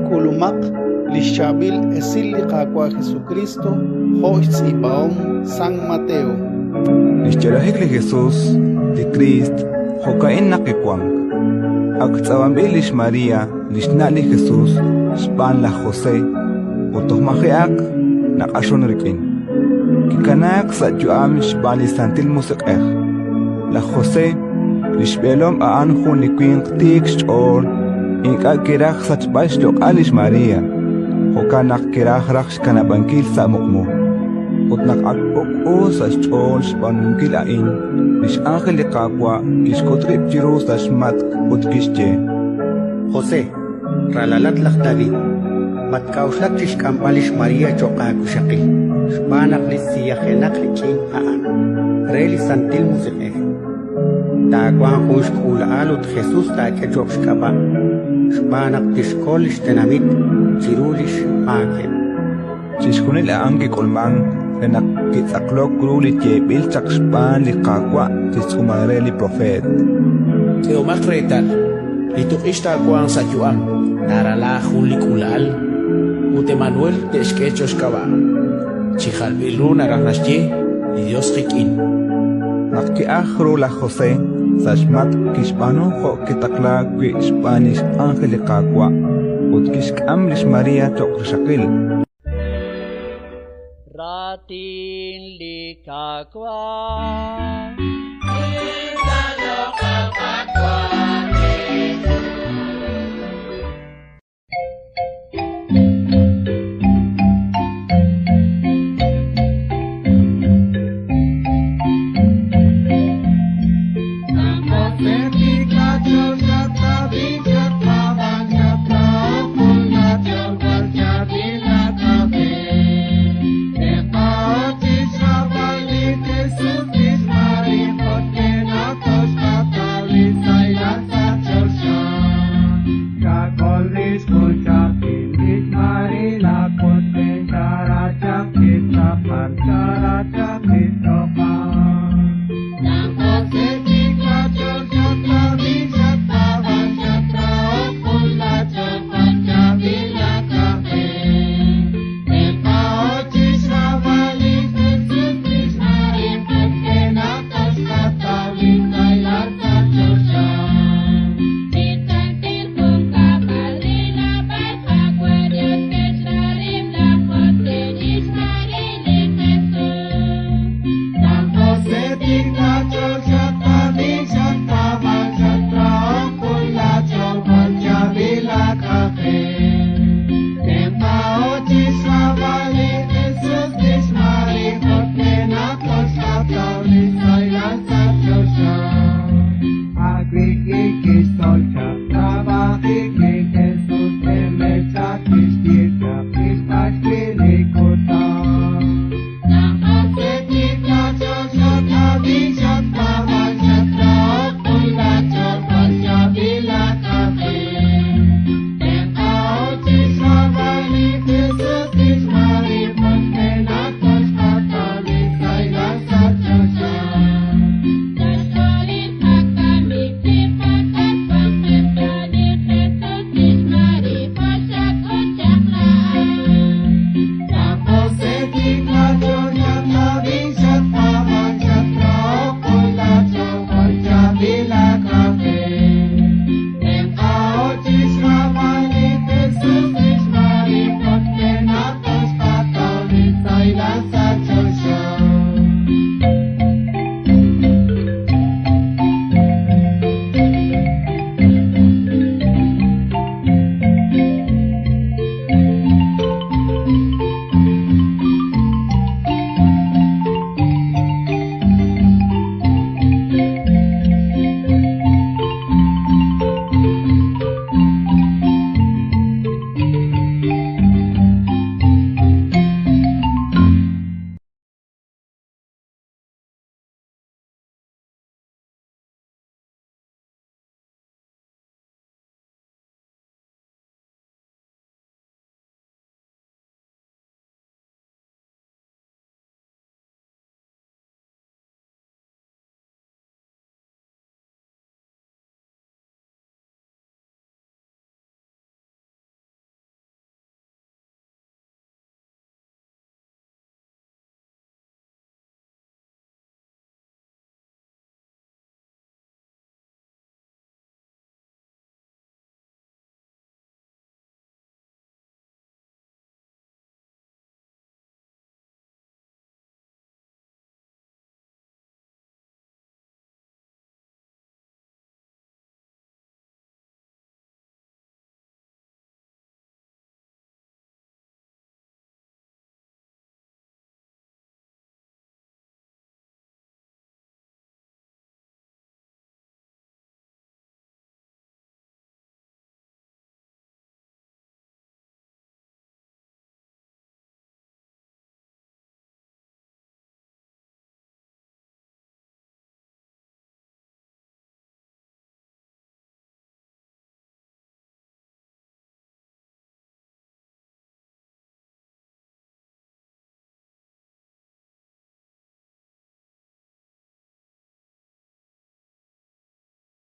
K'ulumaq li xChaab'il Esil li Qaawa' Jesukriist jo' xtz'iib'ahom San Mateo. Li xyo'lajik li Jesus, li Kriist, jo'ka'in naq kiwank: Ak tz'ab'anb'il lix María, li xna' li Jesus, xb'aan laj José, ut toj maji'aq naq'axon rik'in, kikanaak sa' yu'am xb'aan li Santil Musiq'ej. Laj José, li xb'eelom, a'an jun li winq tiik xch'ool, ink'a' kiraj xsachb'al xloq'al lix María, jo'kan naq kiraj raj xkanab'ankil sa' muqmu. Ut naq ak k'ojk'o sa' xch'ool xb'aanunkil a'in, li x'ánjel li Qaawa' kixk'ut rib' chiru sa' xmatk' ut kixye: José, ralalat laj David, matk'a'uxlak chi xk'amb'al lix María cho'q aawixaqil, xb'aan naq li siyajenaq rik'in a'an re li Santil Musiq'ej. Taawanq jun xk'uula'al ut Jesus taak'e cho'q xk'ab'a', xb'aan naq tixkol li xtenamit chiru li xmaakeb'. Chixjunil a'an kik'ulmank re naq kitz'aqlok ru li yeeb'il chaq xb'aan li Qaawa' chi xtz'uumal re li propeet. K'ehomaq reetal, li tuq'ix taawanq sa' yu'am, taarala jun li k'uula'al, ut Emanuel te'xk'e cho'q xk'ab'a'. Chi jalb'il ru naraj naxye: li Yos qik'in. Naq ki'ajk ru laj José sa' xmatk' kixb'aanu jo' kitaqlaak wi' xb'aan li x'ánjel li Qaawa', ut kixk'am lix María cho'q rixaqil. Raatin li Qaawa'.